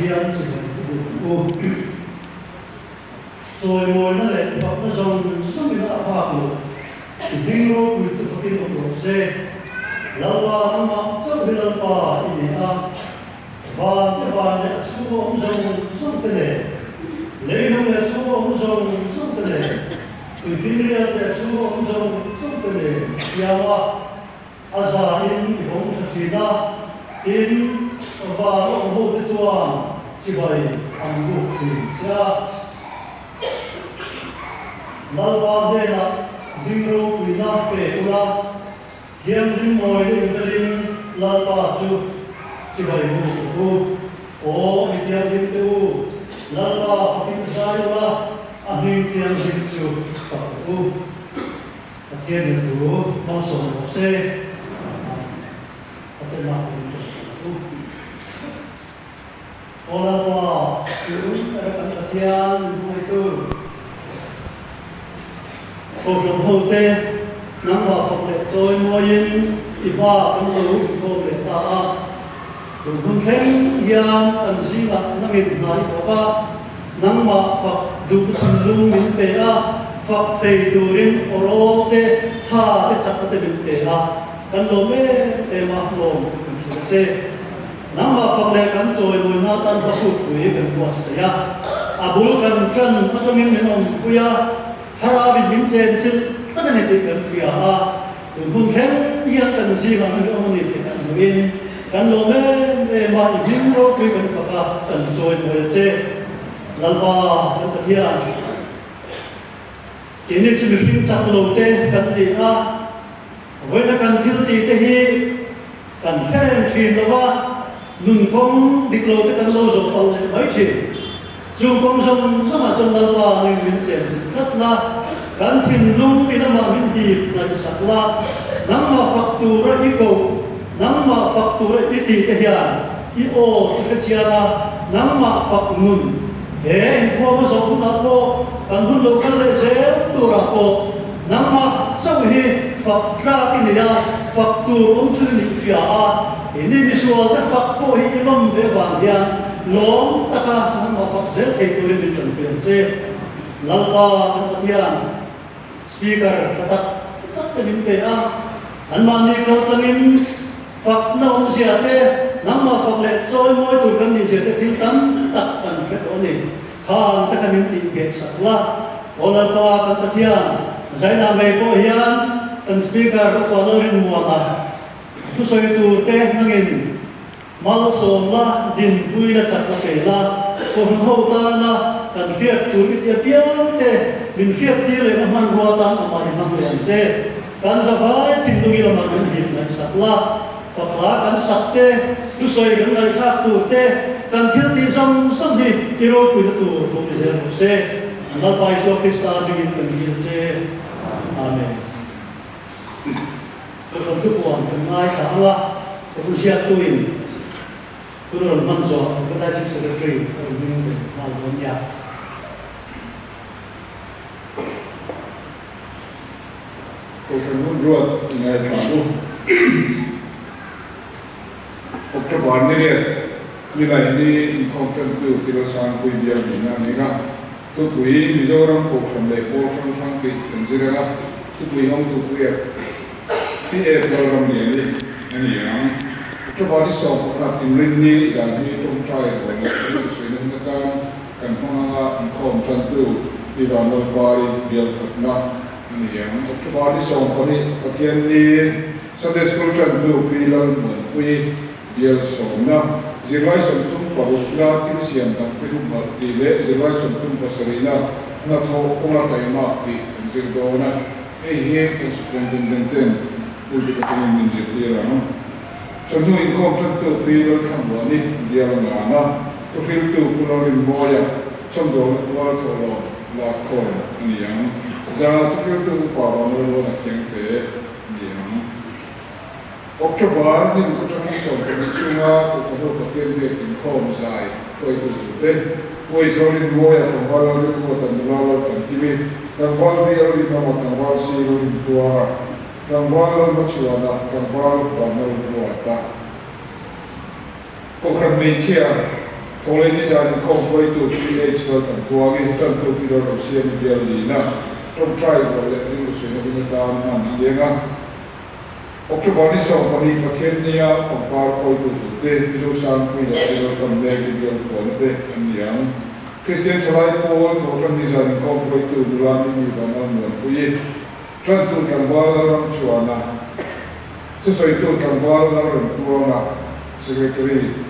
hian chibai i buk ang u. Chawimawina leh fakna zawng zawngin a phak lo. I hming ropui chu fakin awm rawh se. Lalpa nangmah chauh hi Lalpa i ni a, van te van leh a chhunga awm zawng zawng te nen, leilung leh a chhunga awm zawng zawng te nen, tuifinrial te a chhunga awm zawng zawng te nen a siam a. A zain i vawng tha thin a, tin, van a awm hote chuan chibai an buk thin che a. Lalpa hnenah hming ropuina pe ula, thianghlim mawi leh inbelin Lalpa chu chibai buk rawh u. Aw, mi thianghlim te u, Lalpa fakin zai ula, a hming thianghlim chu fak rawh u. Pathian in thu malsawm rawh se. Amen. Pathian mah turin ka hrilh ang u. Aw Lalpa, tun ere kan Pathian min hmangaihtu, Kohhran hote nangmah fak leh chawi mawiin i hma kan lo inkhawm leh ta a. Tun hun thleng hian kan zingah nangin hna i thawk a, nangmah fak duh thinlung min pe a, fak thei turin awrawl te, tha te, chakna te min pe a, kan lawm em em a, lawm thu kan hrilh a che. Nangmah fak leh kan chawimawina atan hmakhutpui kan buatsaih a, a bul kan ṭan aṭangin min awmpui a, thlarauin min chenchilh tlat a ni tih kan hria a, Tun hun thleng hian kan zingah hemi awm a ni tih kan hmuhin kan lawm em em a, i hming ropui kan fak a, kan chawi mawi a che. Lalpa kan Pathian, keini chu mihring chak lo te kan ni a, vawiina kan thil tih te hi kan hre reng thin lo va, nun kawng dik lo te kan lo zawh palh leh mai thin. Chung kawng zawng zawngah chuan Lalpa nangin min chenchilh tlat la, kan thinlung i lamah min hip ngaihsak la, nangmah fak tura i koh, nangmah fak tura i tih te hian i aw thla hre chiang a, nangmah fak nun he inkhawm a zawh hunah pawh kan hun lo kal leh zel turah pawh nangmah chauh hi fak tlak i nei a, fak tur awm chhun i nih hria a, keini misual te fak pawh hi i lawm ve avang hian Lawm taka nangmah fak zel thei turin min tanpui ang che. Lalpa kan Pathian, Speaker tha tak tak te min pe a, anmahni kal tlangin fakna awmzia te, nangmah fak leh chawimawi tur kan nihzia te thil tam tak kan hre tawh a ni. Khang te kha min tih ngheh sak la. Aw Lalpa kan Pathian, zainah ngei pawh hian kan Speaker Upa Lalrinmuana a thusawi tur te nangin Malsawm la, dinpui la, chak la pe la, kohhran ho tana kan hriat tul i ti apiang te min hriat tir leh na hmanrua tan amah i hmang leh ang che. Kan zavai thinlung i lamah min hip ngaihsak la, fakla kan sak te, thusawi kan ngaihthlak tur te, kan thil tih zawng zawng hi i ropuina tur lo ni zel rawh se. An Lalpa Isua Krista hmingin kan dil che. Amen. Kohhran thupuan kan ngaithla ang a, ka hun hriattuin hun a rawn hman zawh Advertising Secretary a rawn hming ve nghal dawn nia. Kohhran hun ruat i ngaithla ang u. October ni riat Nilai ni inkhawm tantu Kilosangpui bial nihna a ning a. Tupui, Mizoram Kohhran leh pawl hrang hrang tih kan zir ang a, tupui hawngtu Pu F. Pi F. Lalramliani a ni ang. October ni 11 inrinni zan hi tawngtai rual leh rilru suihna hun atan kan hmang anga inkhawm tantu Pi Vanlalpari bial khatna a ni ang. October ni 12 Pathianni Sunday School tantu Pi Lalmuanpuii Bial sawmna, zirlai 36 na thil siam dang te humhalh tih leh zirlai 37 na hnathawh kawnga taimak tih kan zir dawn a, hei hi kan Superintendent ten pulpit atangin min zirtir ang. Chawhnu inkhawm tantu Pi Lalthlamuani bial ngana thuhriltu Pu Lalrinmawia chawmdawlna pual thawhlawm lakkhawm a ni ang. Zana thuhriltu Upa Vanlalruana Thiangte a ni ang. October hnim atangin 12 chhunga Tukhawhnu Pathian biak inkhawm zai hruaitu turte, Puaizawlin Mawia tlangval Lalrinruata nula Lalthankimi, tlangval VL Rinawma tlangval C Lalrinpuanga, tlangval Lalhmachhuana, tlangval Vanlalruata. Kohhran hmeichhia. Thawhlei nizan inkhawm hruaitu PH Lalthankuangi, Ṭantu Peter Rosiami bial nihna, ṭawngṭai rual leh rilru suihna hun atan hman a ni ang a. October ni 12 Pathiannia pangpar khawitu turte Mizo Sangpui leh Peter Panlegi bial puanna te an ni ang. Kristian Thalai Pawl Thawhṭan nizan inkhawm hruaitu nula Mimi Vanlalmuanpuii, Ṭantu tlangval Lalramchhuana, Thusawitu tlangval Lalremtluanga, Secretary,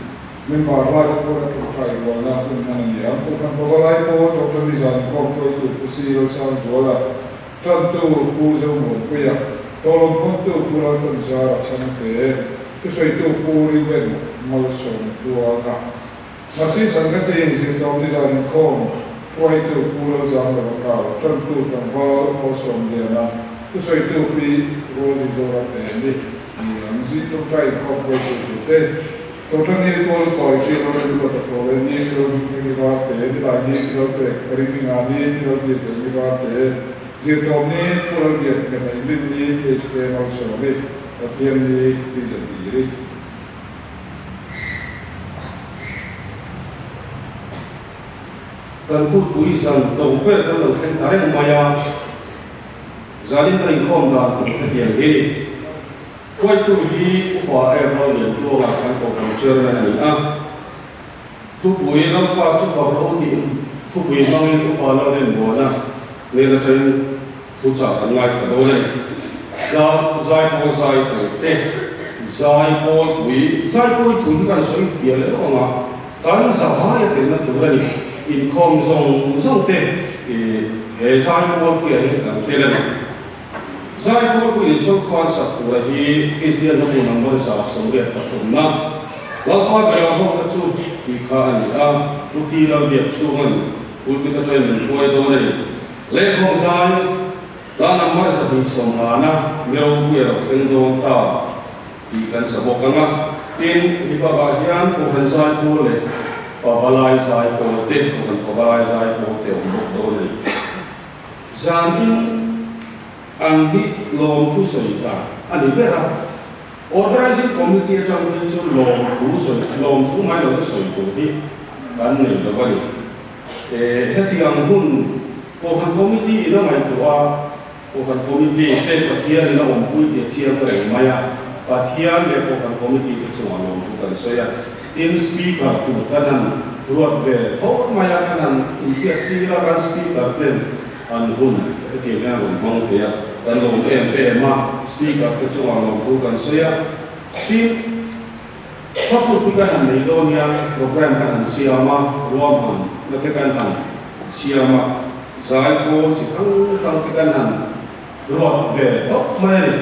Member hlaite pawn a ṭawngṭai rualna hun hman a ni ang. Kohhran Pavalai pawl Doctor Nizan inkhawm hruaitu Pu Si Lalsangzuala, Ṭantu Pu Zomuanpuia, Tawlawm khawntu Pu Laltanzara Chhangte, Thusawitu Pu Reuben Malsawmtluanga. Masi Sangate Zirtawp Nizan inkhawm hruaitu Pu Lalzamlova Kau, Ṭantu tlangval Malsawmliana, Thusawitu Pi Rualdi Zoram Eni ni ang. Zing ṭawngṭai inkhawm hruaitu turte Tawṭa Ni Kawl Pawi Ṭi Ro Ruat a thawl e, Ni Ro Hming Theng I Varte, Ni Lai Ni Ro Pek Ka Ring I Nga Ni Ro Biak Eng I Varte, Zirtawp Ni Pu Ral Biak Nghet A Inrin Ni HK Malsawmi, Pathian Ni Pi Zahiri. Kan kutpui zan to ber kan lo thleng ta reng mai a, zanin kan inkhawm dan tur hetiang hi ni. Huaitu hi Upa Errol Liantluanga kan Kohhran Chairman a ni a, thupui Lalpa chu fak rawh u tih thupui hmangin Upa Lalrinmuana hnen atangin Thuchah kan ngaithla dawn a ni. Zai, zaipawl zai tur te, zaipawl pui, zaipawl pui hi kan sawi fiah leh lawk ang a, kan zavai a telna tur a ni. Inkhawm zawng zawng te he zaipawl puiah hian kan tel a ni. Zaipawl pui insawm fan sak tura hi Kristian hnabu number 183 na Lalpa bera hawkna chu tih kha a ni a, Pu Ti Lalbiakchhunga'n pulpit atangin min hruai dawn a ni. Lehkhawm zai, La number 250 ni ropui a lo thleng dawn ta tih kan sa bawk ang a. Tin, hi bakah hian Kohhran zai pawl leh Pavalai zai pawl te, Kohhran Pavalai zai pawl te awm bawk dawn a ni. Zan in ang hi lawmthu sawi zan a ni ber a. Organizing Committee atang phei chu lawmthu sawi, lawmthu mai lo te sawi tur hi kan nei lo a ni. Hetiang hun Kohhran Committee in a ngaihtuah a, Kohhran Committee te Pathian in a awmpui tih a chiang reng mai a, Pathian leh Kohhran Committee te chungah lawmthu kan sawi a, tin Speaker tur kan han ruat ve tho mai a, kan han inhriat tir a, kan Speaker ten an hun hetiang hian a rawn hmang thei a, kan lawm em em a, Speaker te chungah lawmthu kan sawi a, tin. Khawpui kan han nei dawn hian program kan han siam a, ruahman na te kan han siam a, zai pawl chi hrang hrang te kan han ruat ve tawp mai a ni.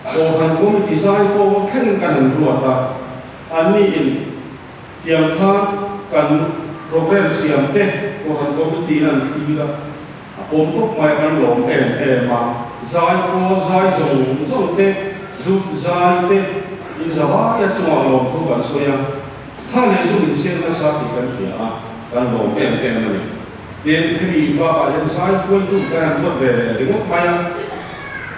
Kohhran committee zai pawl thleng kan han ruat a, anni in tiang khan kan program siam te kohhran committee in an thlir a, a pawm tawp mai a, kan lawm em em a, zai pawl zai zawng zawng te, dup zai te in zavai a chungah lawmthu kan sawi a, tha leh zu in siam nasa tih kan hria a, kan lawm em em a ni. Tin, hemi bakah hian zai hruaitu kan han ruat ve leh ringawt mai a,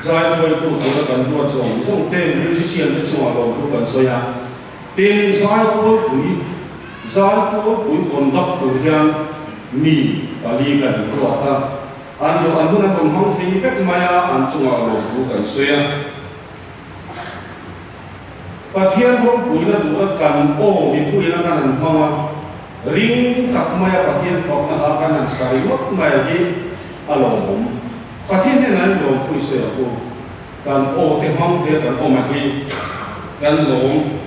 zai hruaitu tura kan ruat zawng zawng te, musician te chungah lawmthu kan sawi a, tin, zai pawl pui, Zai pawlpui conduct tur hian mi pali kan ruat a, an hlawh an hun a rawn hmang thei vek mai a, an chungah lawmthu kan sawi a. Pathian ropuina tura kan aw mipuiin a kan han hmang a, ring tak maia Pathian fakna ha kan han sa ringawt mai hi a lawmawm. Pathian hnenah hian lawmthu i sawi ang u, kan aw te hmang thei a kan awm a hi kan lawm.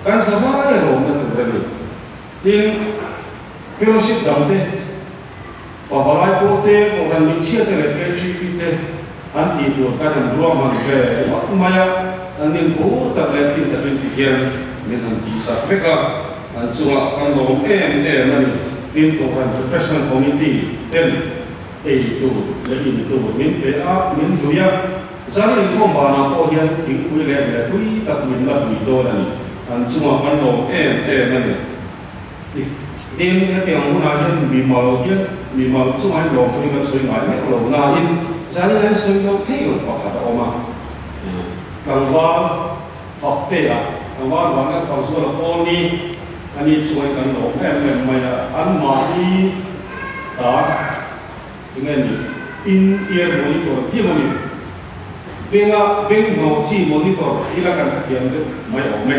Kan zavai a lawmna tur a ni. Tin, fellowship dang te, Pavalai pawl te, Kohhran Hmeichhia te leh KGP te an tih tur kan han ruahman ve ringawt mai a, an inhmu tak leh thil takin ti hian min han tihsak vek a, an chungah kan lawm em em a ni. Tin, Kohhran Refreshment Committee ten ei tur leh in tur min pe a, min hlui a. Zan inkhawm banah pawh hian thingpui leh leh tui tak min la hlui dawn a ni. An chungah kan lawm em em a ni. Tin, hetiang hunah hian mimal hian mimal chungah hian lawmthu hi kan sawi ngai meuh lo nain zanin hian sawi loh theih loh pakhat a awm a. Tlangval Faktea, tlangval vang hian Fakzuala Kawlni. Ani chuan kan lawm em em mai a, anmahni ta enge ni in ear monitor diam a ni. Benga beng hnawh chi monitor ila kan hrethiam deuh mai awm e.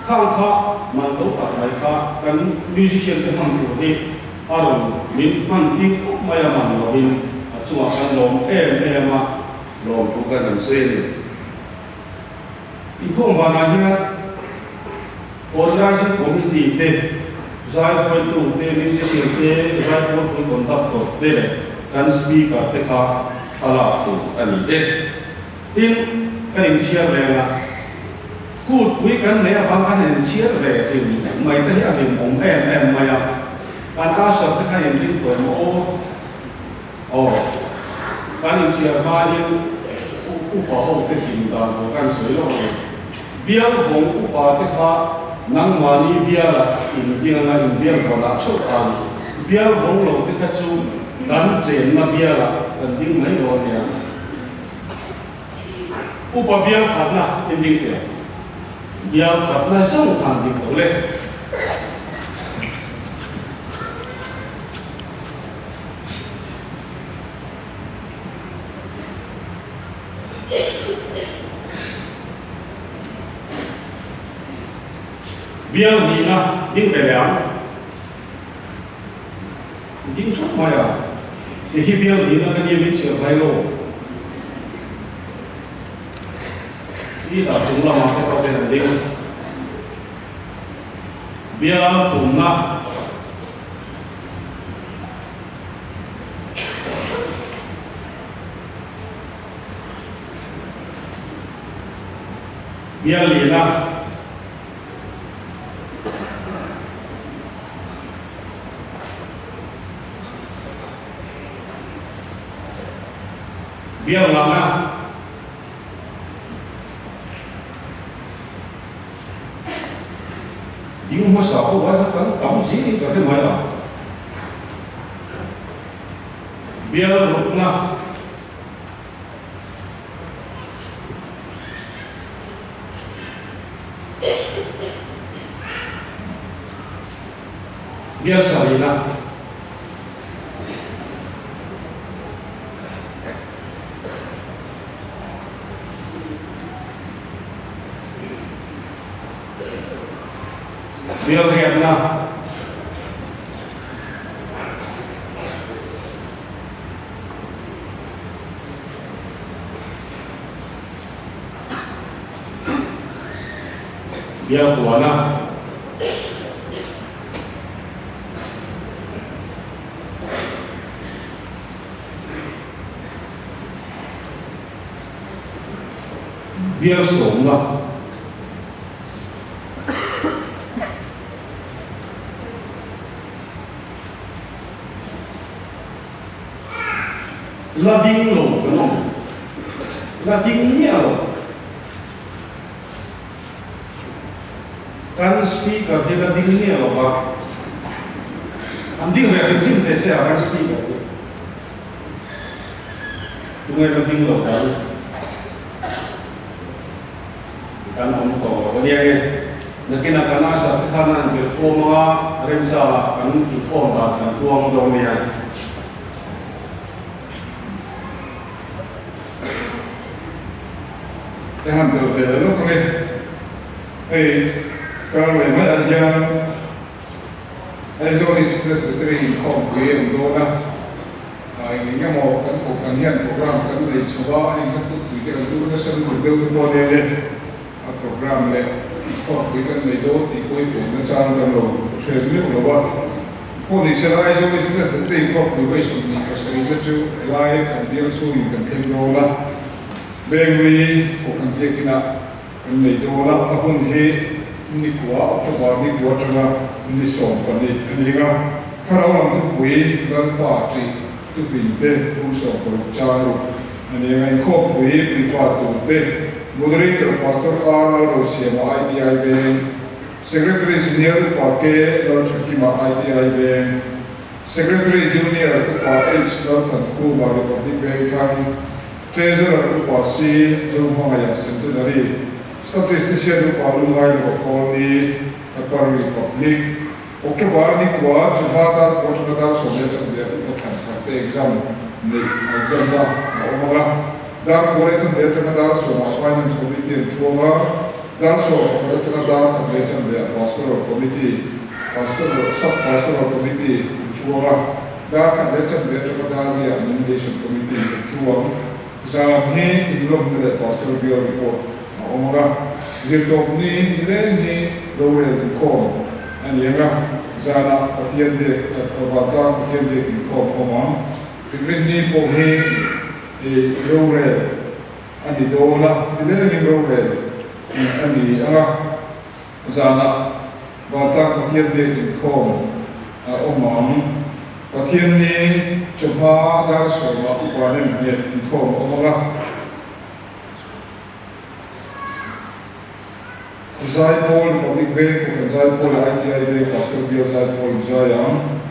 Khang kha man to tak mai kha kan musician te hman tur hi a rawn min hman tir tawp mai a man lovin a chungah kan lawm em em a, lawmthu kan han sawi a ni. Inkhawm vanah hian Organizing Committee te, zaihawitu te, musician te, zaipawlpui conductor te leh kan speaker te kha thlalak tur a ni e. Tin, ka inchhiar reng a, kutpui kan nei avang khan han inchhiar ve hlim em mai te hi a hlimawm em em mai a, kan usher te kha inring tawh em aw? Aw, kan inchhiar hmain upa ho te din dan tur kan sawi lawk a ni. Bial vawng upa te kha nangmahni biala inding anga inbial vawnah theuh a ni. Bial vawng lo te kha chu kan chenna bialah kan ding mai dawn nia. Upa bial khatna inding teh ang. Bial khatna zawng khan ding lo le. Bial nihna ding ve leh ang. Ding theuh mai a. Ti hi bial nihna ka nia min chhiar mai lo. Ti tah chung lamah te pawh hian an ding. Bial thumna. Bial lina Bial lana Ding hmasa pawh ai kha kan tam zing ka hre mai a. Bial rukna Bial sarihna. Bialriatna Bialkuana Bial sawmna La ding lo kan awm. La ding miah lo. Kan speaker hi la ding miah lo va. An ding ve hrim hrim teh se a kan speaker hi. Tunge la ding lo dan? Kan awm tawh lo a nia nge? Nakinah kan usher te khan an belh khawm anga remchangah kan inkhawm dan kan puang dawn nia. Ka han belh ve leh lawk ang e. Hei kar leh maiah hian Aizawl East Presbytery inkhawmpui a awm dawn a. Eng eng emaw kan kohhran hian program kan nei chho a, heng kha tutpui te kan lut nasa lutuk deuh te pawh nen e a program leh inkhawmpui kan nei dawn tih pawh hi pawhna chang kan lo hre meuh lo a. Pawh ni sela Aizawl East Presbytery inkhawmpui vawi 27 na chu helai kan bial chhungin kan thleng dawn a, Vengri kohhran biakinah kan nei dawn a, a hun hi Nikua, October Nikua atanga ni 12 a ni ang a, Thlarau lam thupui Lalpa ṭih tufin te bung 16 chang ruk a ni ang a, inkhawmpui puipa tur te Moderator Pastor R Lalrosiama ITI Veng, Secretary Senior Upa K Lalṭhakima ITI Veng, Secretary Junior Upa H Lalthankhuma Republic Vengthlang, Treasurer Upa C Zohmangaia Centenary, Statistician Upa Lungngai Lova Colony. Upper Republic. October ni kua chawhma dar pawh atanga dar 10:15 upa thlan thar te exam neih exam na a awm ang a, dar 9:15 atanga dar 10 ah Finance Committee an thuang a, dar 11 atanga dar 1:15 ah Pastoral Committee, Pastoral, Sub Pastoral Committee an thuang a, dar 1:15 atanga dar 4 ah Nomination Committee an thuang. Zan hi inlawmna leh Pastor Bial report a awm ang a, zirtawp ni nileng hi rorel inkhawm a ni ang a, zanah Pathian biak vantlang Pathian biak inkhawm a awm ang. Rinrin ni pawh hi rorel a ni dawn a, nilengin rorel a ni ang a, Zanah vantlang Pathian biak inkhawm a awm ang. Pathian ni chawhma dar 10 ah upa nem hniak inkhawm a awm ang a. Zaipawl Republic Veng Kohhran Zaipawl leh ITI Veng Pastor Bial Zaipawl in zai ang.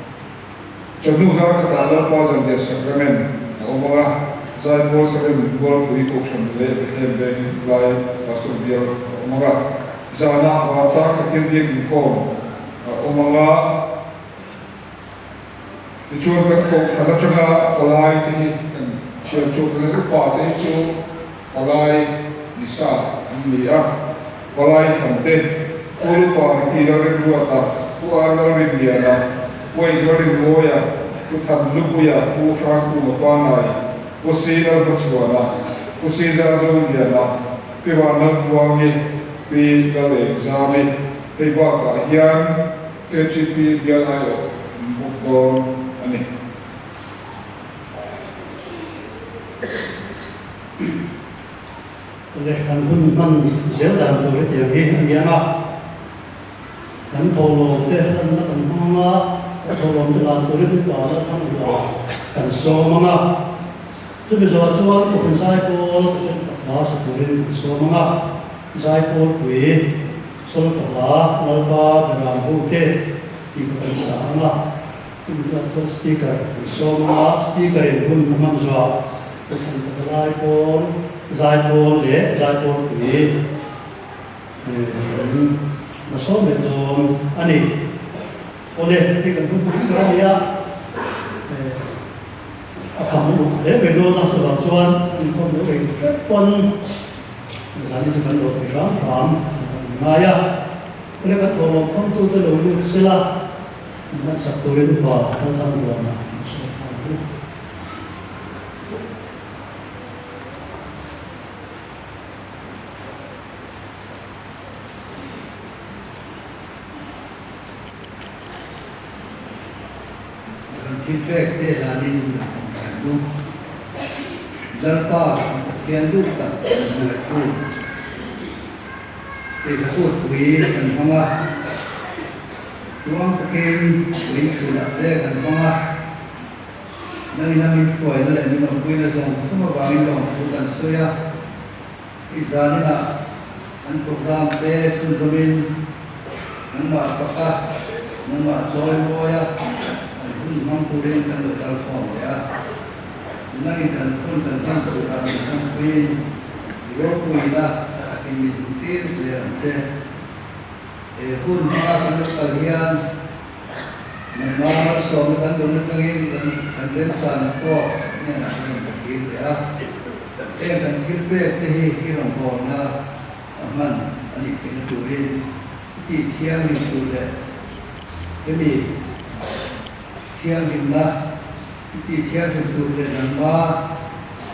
Chawhnu dar 1 ah Lalpa Zanriah Sacrament a awm ang a. Zaipawl Salem Bualpui Kohhran leh Bethlehem Veng lai Pastor Bial a awm ang a. Zanah vantlang Pathian biak inkhawm a awm ang a, tichuan kan kohhran atanga palai te hi kan thian chawp leh upa te hi chu palai ni sa an ni a, palai thlan te, Pu Lupa Ricky Lalrinruata, Pu Ar Lalrinliana, Pu Aizua Rinmawia, Pu Than Lupuia, Pu Hrangkunga Fanai, Pu Si Lalhmachhuana, Pu Siza Zoliana, Pi Vanlaltluangi, Pi Lalengzami, hei bakah hian KTP bial aiawh an bawk dawn a ni. Awle, kan hun hman zel dan tur hetiang hi a ni ang a, kan thawhlawm te lanna kan hmang ang a, kan thawhlawm te lan turin upa Lalthangluana kan sawm ang a. Chumi zawh chuan Kohhran Zaipawl Pathian fak hla sa turin kan sawm ang a, Zaipawl pui, Solfa hla, Lalpa Beram ho te tih kha kan sa ang a, chumi hnuah chuan Speaker kan sawm ang a, Speaker in hun a hman zawh Kohhran Pavalaipawl, Zaipawl leh Zaipawl pui kan la sawm leh dawn a ni. Awle, hei kan hun hun ber a ni a. A kham a mut hle mai dawn a, chuvang chuan an inkhawm lo rei hrep pawn zan hi chu kan lo thei hram hram tih kan ngai a. Ule kan thawhlawm khawmtute lo lut sela, min han sak turin upa Lalthangluana min sawm nghal ang u. Kan thil pek te danin kan tawngtai ang u. Lalpa kan Pathian duh tak kan hmangaihtu Peihla kutpui kan hmang a, tluang takin ui chhunah te kan hmang a, nangin a min hruaina leh min awmpuina zawng zawng avangin lawmthu kan sawi a. I zaninah kan program te chhunzawmin nangmah faka, nangmah chawi mawia kan hun hmang turin kan lo kal khawm leh a. Nangin kan hun kan hman turah min hmangpuiin i ropuina a takin min hmu tir zel ang che. He hun hmanga kan lo kal hian nangmah malsawmna kan dawn atangin kan remchana tawk hnenah kan rawn pathir leh a. Heng kan thil pek te hi i rawngbawlna a hman a nih theihna turin i tih thianghlim tur leh hemi thianghlimna i tih thianghlim tur leh nangma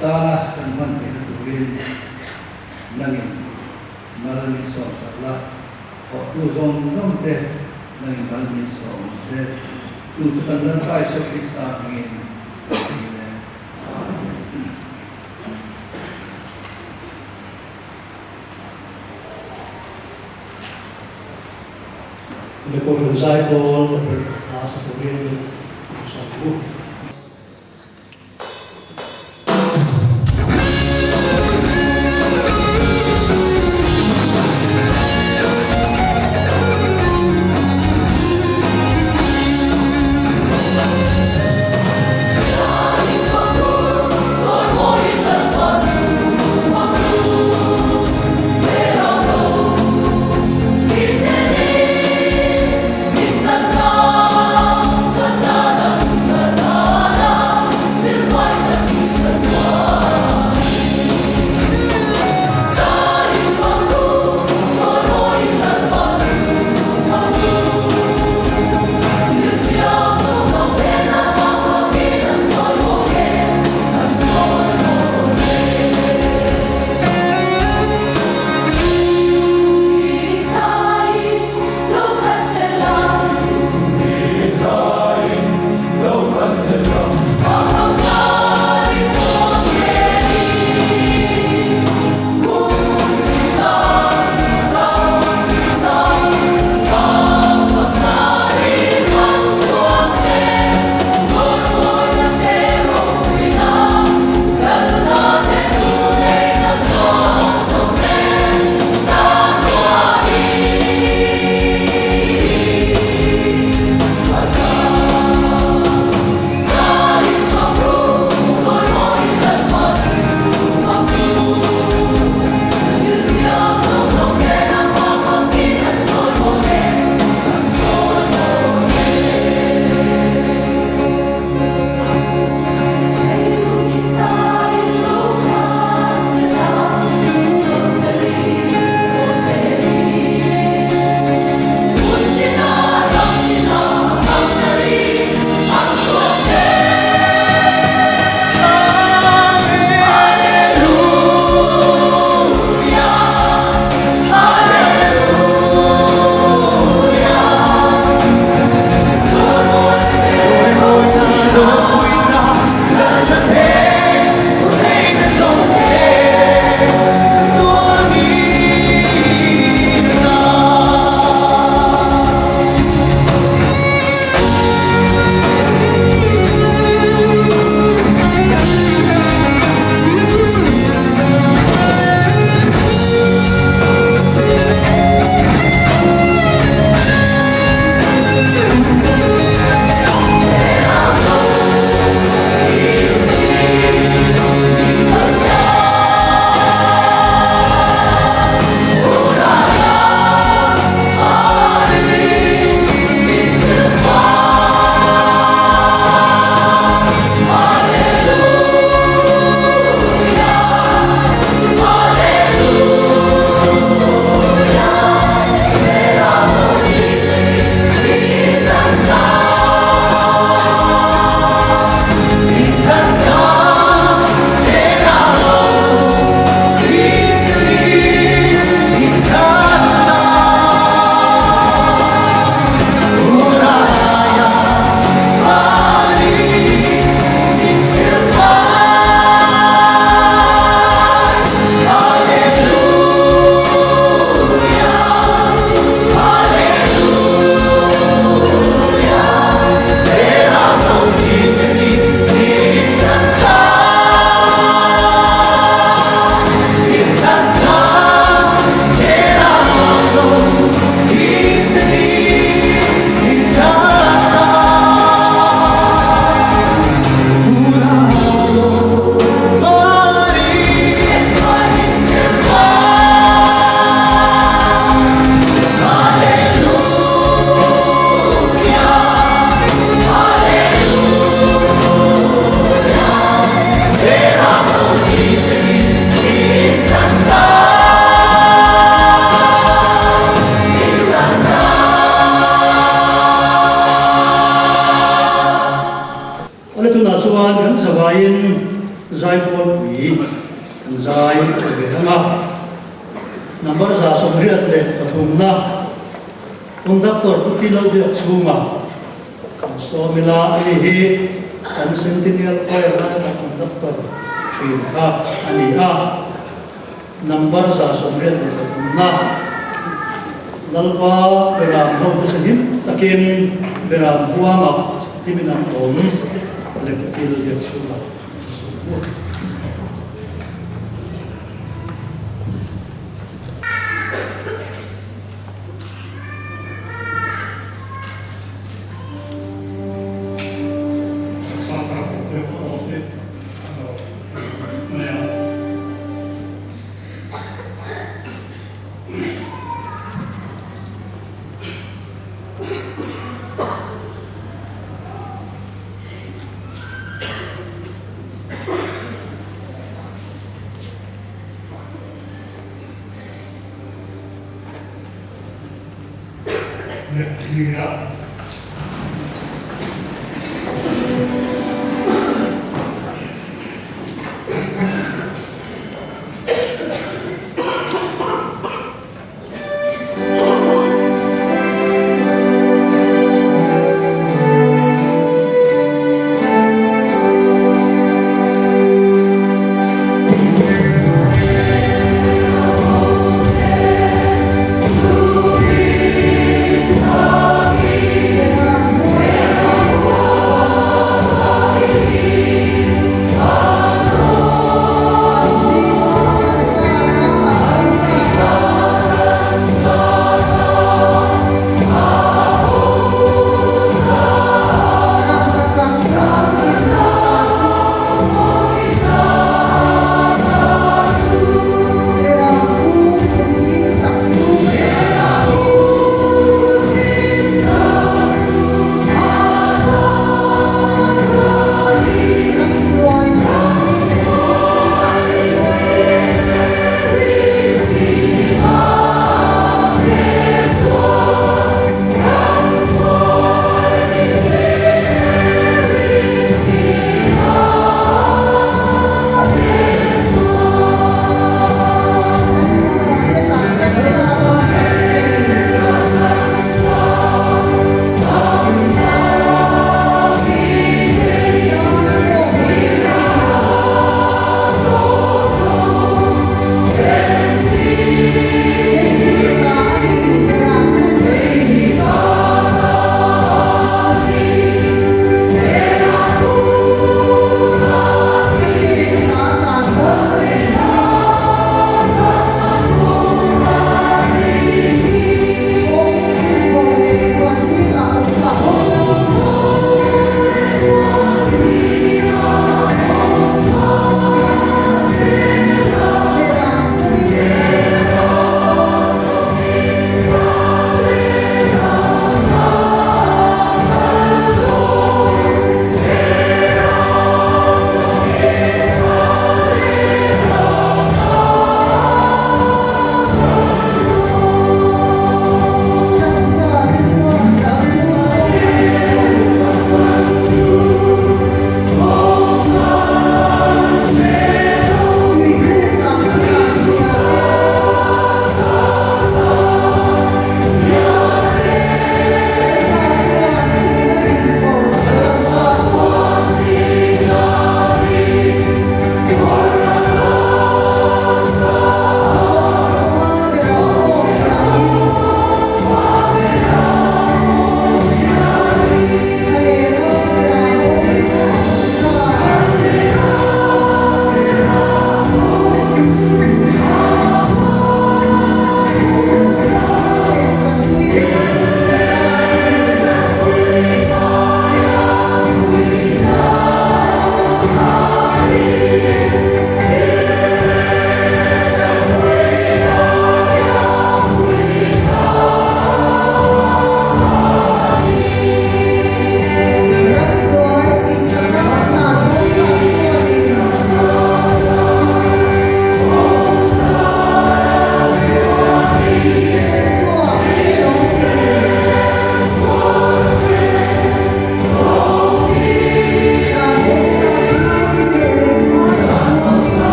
tana kan hman theihna turin nangin mal min sawm sak la, thawhtu zawng zawng te nangin mal min sawm ang che. Chu chu kan Lalpa Isua Krista hmingin ka ti le. Tuna Kohhran Zaipawl Pathian hla sa turin min sawm u. hmain Zaipawlpui kan zai tha ve ang a. Number 183na Conductor Pu Ti Lalbiak chhunga kan sawm ila a ni hi kan Centennial Choir laia kan Conductor thin kha a ni a. Number 183na Lalpa Beram hote chu him takin Beram huangah himin an awm a le Pu Ti Lalbiak chhunga kan sawm bawk.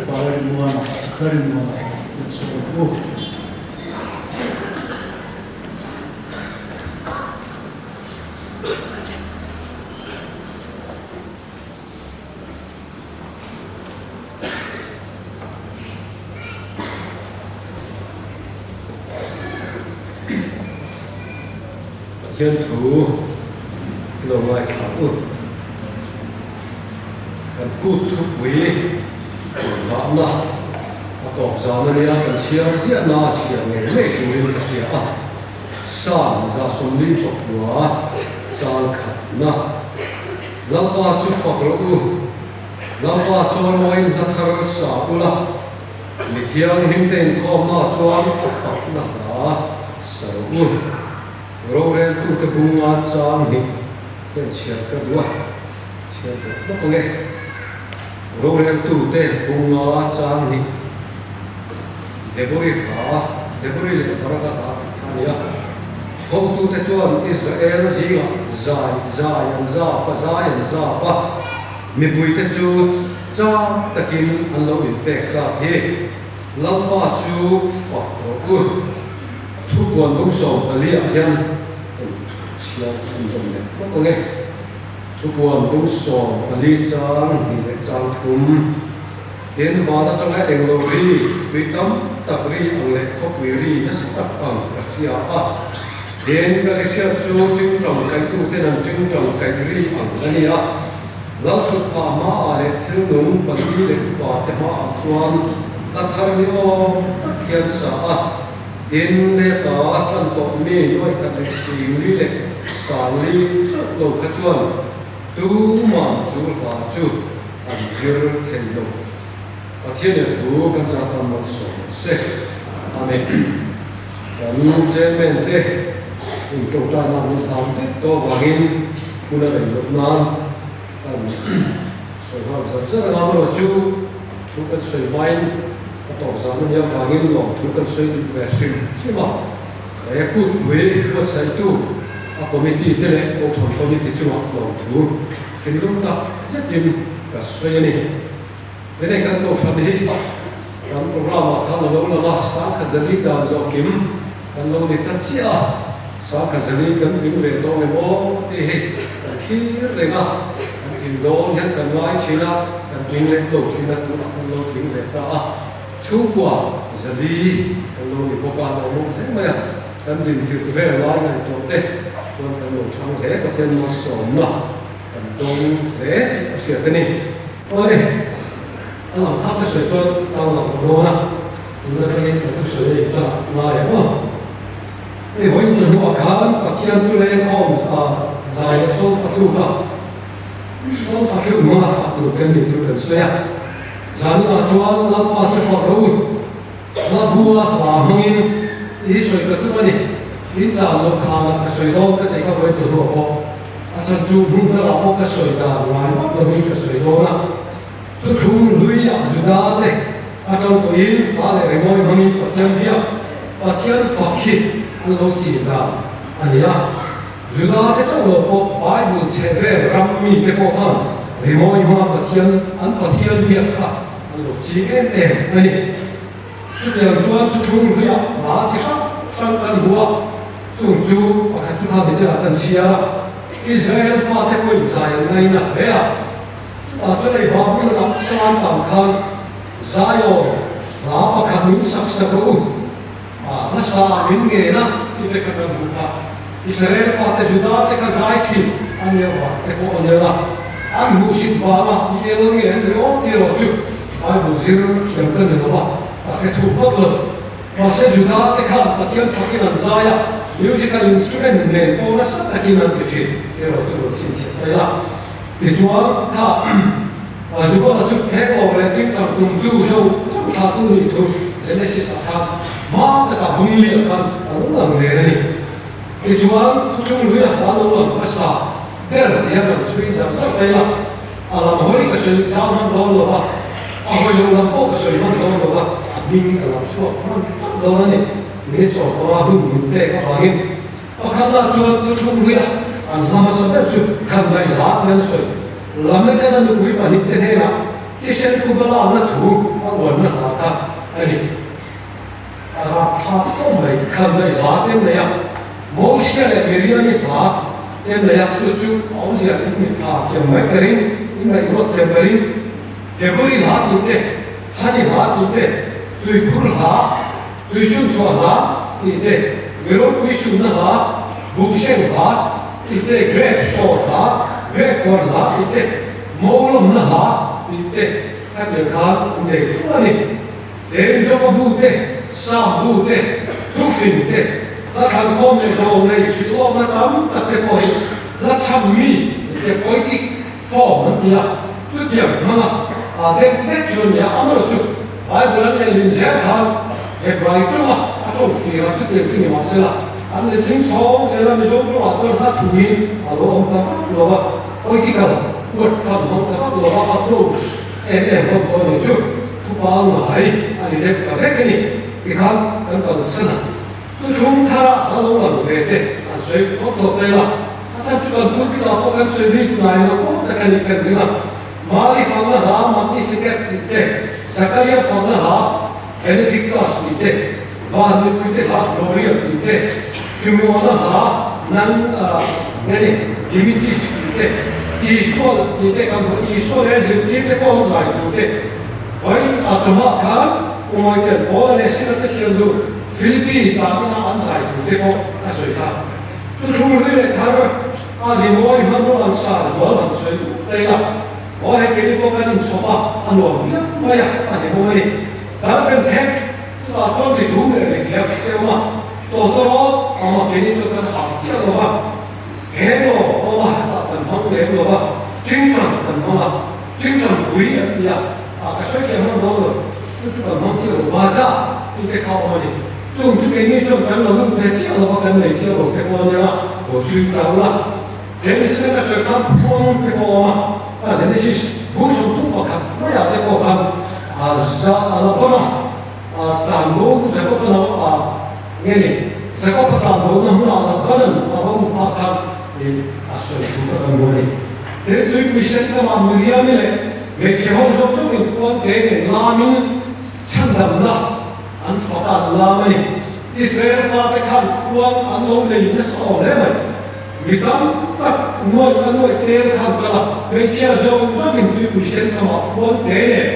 Upa Lalrinmuana, Lalrinmuana lut sak ang u. Pathian thu i lo ngaithla u. Kan kut thupui hlahna a tawp zan a nia, kan chhiar ziahna a chhiar ngei ngei turin ka hria a. Psalm 49 chang khatna, Lalpa chu fak rawh u, Lalpa chuan mawiin hla thar sa ula, mi thianghlim te inkhawmna chuan a fakna hla sa rawh u. Roreltute bunga chang hnih hian chhiar ka duh a, chhiar bawk bawk ang e. Roreltute bunga chang hnih Debori hla, Debori leh Baraka hla tih kha a ni a. Hotute chuan Israel zingah zai zai an zap a, zai an zap a, mipuite chu chang takin an lo inpek tlak hi. Lalpa chu fak rawh u. Thupuan bung 14 ah hian kan chhiar chhunzawm leh bawk ang e. Thupuan bung 14 chang hnih leh chang thum. Tin, van atanga englo ri, tui tam tak ri ang leh khawpui ri nasa tak ang ka hria a. Tin, ka ri hriat chu tingtang kaihtuten an tingtang kaih ri ang a ni a. Lalthut phah hmaah leh thil nung pali leh upa te hmaah chuan hla thar ni awm tak hian sa a. Tin, leta a tlan tawh mi nuaikhat leh singli leh sangli chauh lo kha chuan Tuman chu hla chu an zir thei lo. Pathian i thu kan chah tan malsawm se. Amen. Kan chairman te in tawngtaina min hlam vek tawh avangin hun a rei loh nan kan sawi nghal zar zar anga amaherawh chu thu kan sawi hmain a tawp zan a nih avangin lawm thu kan sawi duh ve hrim hrim a. He kutpui buatsaihtu a committee te leh Kohhran committee chungah lawmthu thinlung tak zetin ka sawi a ni. Tinei kan Kohhran hi kan programme ah khan a lo lang a, Sangkhat Zali dan zawh kim kan lo ni ta chiah a, Sangkhat Zali kan tling ve tawh nge maw tih hi kan thlir reng a, kan tling dawn hian kan ngai thin a, kan tling leh lo thin a, tunah kan lo tling ve ta a. Chhungkua zali kan lo ni bawk a, lo mawm hle mai a, kan din tirh vel lai ngaihtuah te chuan kan lo chhang hle, Pathian malsawmna kan dawng hle tih a hriat a ni. Awle, a lang phak ka sawi chuan tang lang ka dawn a, tun atangin ka thusawi a intan ngai ang aw. Hei vawiin chu hnuah khan Pathian chu lengkhawm zai leh sawn fathluk a, sawn fathluk hmanga fak tur kan nih tur kan sawi a. Zanunah chuan Lalpa chu fak rawh u, hla bua hla hmangin tih hi sawi ka tum a ni. In chan loh khanah ka sawi dawn ka tih kha vawiin chu hnuah pawh a chan chu hmun dangah pawh ka sawi dan ngai vak lovin ka sawi dawn a. Thuthlung hluiah Juda te atang tawhin hla leh rimawi hmangin Pathian biak, Pathian fak hi an lo chin dan a ni a. Juda te chauh lo pawh Bible chhe vel ram mi te pawh khan rimawi hmanga Pathian an Pathian biak kha an lo ching em em a ni. Chutiang chuan thuthlung hluiah hla chi hrang hrang kan hmu a, chung chu pakhat chu kha nichina kan chhiar a, Israel fate pawhin zai an ngaina hle a, chutah chuan hei Babul ram sang tang khan Zion hla pakhat min sak sak rawh u. A hmasa min ngen a tih te kha kan hmuh kha. Israel fate Juda te kha zai thin an nia vang te pawh a nia a, an hmuhsit vanga tih el nge an ni awm tih erawh chu Bible zir thiam ka ni lo va, a hre thuk vak lo. Mahse Juda te khan Pathian fakin an zai a, musical instrument nen pawh nasa takin an ti thin tih erawh chu lo chhinchhiah mai a. Tichuan kha Juda chu pheng lawng leh tingtang tumtu zo zo thlahtu nih thu Genesis ah khan hma takah bungli ah khan a lo lang nen a ni. Tichuan thuthlung hlui a hla lo lang hmasa ber ti hian rawn chhui zar zar mai a, a lam hawi ka sawi zau hman dawn lo va, a hawi lo lam pawh ka sawi hman dawn lo va, a hming ka lam chhuak hman chauh dawn a ni. Minute 15 hun min pek avangin Pakhat lah chuan thuthlung hluia an hla hmasa ber chu khan daih hla tiin an sawi. Lamekana nupui pahnihte hnenah. Thisen phuba lakna thu a uanna hla kha a ni. A rapthlak khawp mai, khandaih hla te an nei a, Mosia leh Miriami hla te an nei a, chu chu a awmzia in mitthla thiam mai ka ring, in ngaihruat thiam ka ring. February hla tih te, Hani hla tih te, Tuikhur hla, Tuichhunchhuah hla tih te, Miropui sunna hla, Buhseng hla tih te, Grape sawr hla, Grape huan hla tih te, Mawlawmna hla tih te khatiang khan an nei thluah a ni. Eng Joba bu te, Sam bu te, Thufing te, hla thlankhawm leh zawng nei hrilhawkna tam tak te pawh hi hla chham mi te poetic form an ti a, chutiang hmanga aa deuh vek chu a ni a, amaherawhchu Bible an lehlin zel khan Hebrai tawnga a tawng fir a, chutiang chu ni mahsela an letling chhawng zel a, Mizo tawngah chuan hla thuin a lo awm ta vak lo va, poetical word kha an hmang ta vak lo va, a prose em em hlawm tawh a ni chu. Thu pangngai a ni deuh ta vek a ni. Tikhan kan kalsan a, thuthlung thara a lo lang ve te an sawi tawp tawp daih a, a chhan chu kan pulpit ah pawh kan sawi bik ngai lo pawh tak a nih kan ring a. Mari fakna hla Magnificat tih te, Zakaria fakna hla Benedictus tih te, Van mipui te hla Gloria tih te, Simeona hla Nan nge ni Dimitis tih te, Isua tih te kan hmu, Isua leh zirtir te pawh an zai tur te, Vawiin a chawhmah khan Umawi ten Paula leh Sila te thian duh Philippi tan ina an zai tur te pawh a sawi kha. Thuthlung hlui leh thar a rimawi hmanraw an sar zual han sawi ngawt daih a, aw hei keini pawh kan inchhawp a, a nuam viau mai a, a hlimawm a ni. Darben thek chutah chuan ri thum leh ri fiak te awm a, tawtawrawt awm a, keini chuan kan hah chiah lo va, heng aw awm a, hetah kan hmang lem lo va, tingtang kan hmang a. Tingtang pui an ti a, ah ka sawi fiah hman dawn lo, chu chu kan hmang chiah lo, baza tih te kha awm a ni. Chung chu keini chuan kan lo lut ve chiah lo va, kan nei chiah lo te pawh a nia, lo chhui ta ula. He ni chhunga ka sawi khan phuang te pawh a awm a, a Genesis bu 31 maiah te pawh khan a za a la bawm a, a tan bo Jakob-a no a nge ni, Jakob-a tan bona hmunah Labanan a va um phah khan a sawi thu ka kan hmu a ni. Tin, tuipui sen kamah Miriami leh hmeichhe ho zawk zawkin khuan te nen lamin chhandamna an fak a, an lam a ni. Israel fate khan khuan an lo nei nasa awm hle mai. Mi tam tak nuaih a nuaih tel khan kal a, hmeichhia zawng zawkin tuipui sen kamah khuan te nen